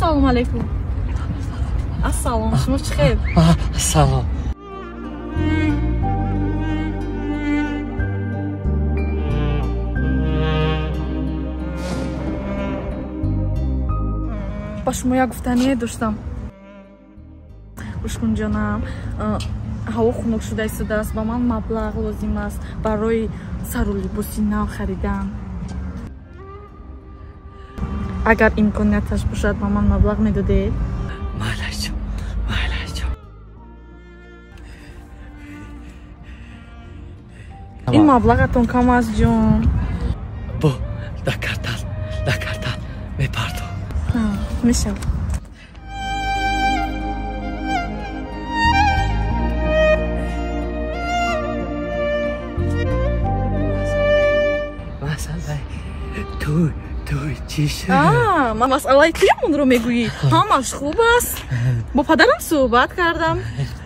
Ассалому алайкум. Ассалом, шумо чӣ хел? Салом. Ба шумо як гуфтание доштам. Гӯш кун ҷонам, ҳаво хунук шуда истодааст, ба ман маблағ лозим аст барои сару либоси нав харидан. Агар имконияташ бошад, ба ман маблағ медодед? Майлашҷон, майлашҷон. Ин маблағатон кам аст, ҷон. Бо да картал, да картал мепардом. Мешавад. Масалаи туй, туй чӣ шуд? Ман масъалаи туямонро мегӯӣ? Ҳамаш хуб аст. Бо падарам суҳбат кардам.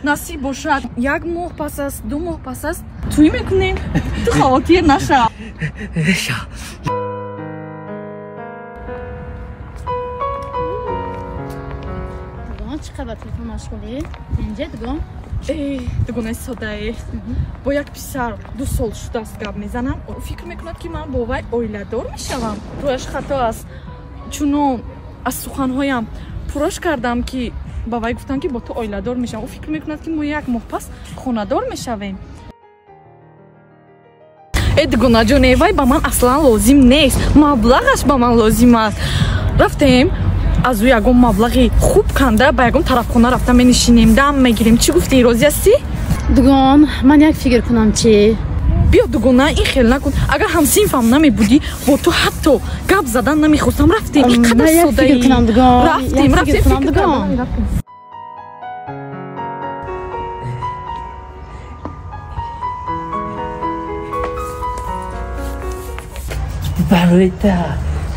Насиб бошад, як моҳ пас аст, 2 моҳ пас аст туй мекунем. Ту хавотир нашав. Нашав. Дугон, чӣ қадр ба телефон машғулӣ? Инҷа дугон? Дугонаи содае. Бо як писар 2 сол шудааст гап мезанам. Фикр мекунад, ки ман бо вай оиладор мешавам. Рӯяш хато аст. Чунон аз суханҳоям пуррош кардам, ки ба вай гуфтам, ки бо ту оиладор мешавам. Ӯ фикр мекунад, ки мо як моҳ пас хонадор мешавем. Дугонаҷоне, вай ба ман аслан лозим нест. Маблағаш ба ман лозим аст. Рафтем, аз ӯ ягон маблағи хуб канда ба ягон тарафхона рафта менишинем, дам мегирем. Чӣ гуфтӣ, розӣ ҳастӣ? Дугон, ман як фикр кунам чӣ? Биё дугона, ин хел накун. Агар ҳамсинфам намебудӣ, бо ту ҳатто гап задан намехостам. Рафтем, ин қадар содаӣ. Рафтем, рафтем, фикр кардан рафтем. Барои та,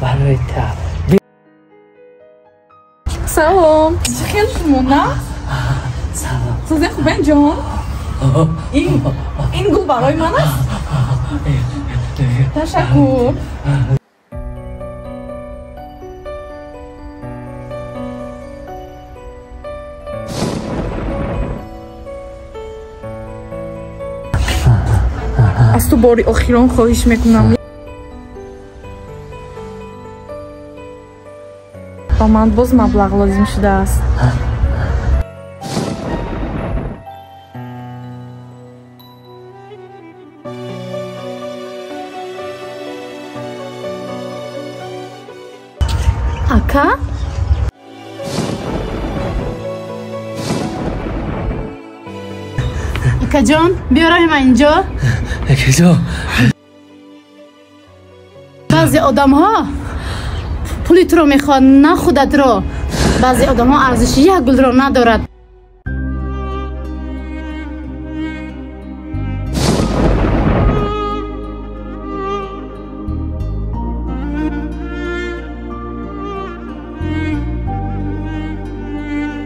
барои та. Салом. Чӣ хел шумо, на? Салом. Сӯзен хубен, ҷон? Ин гул барои ман аст? Ташаккур. Аз ту бори охирон хоҳиш мекунам. Ба ман боз маблағ лозим шудааст. Ака? Акаҷон, биё роҳи ман инҷо. Акаҷон. Баъзе одамҳо пули туро мехоҳанд, на худатро. Баъзе одамҳо арзиши як гулро надорад.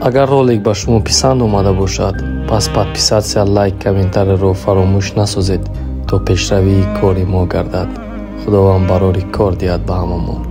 Агар ролик ба шумо писанд омада бошад, пас подписатсия, лайк, комментарийро фаромӯш насозед, то пешравии кори мо гардад. Худованд барори кор диҳад ба ҳамамон.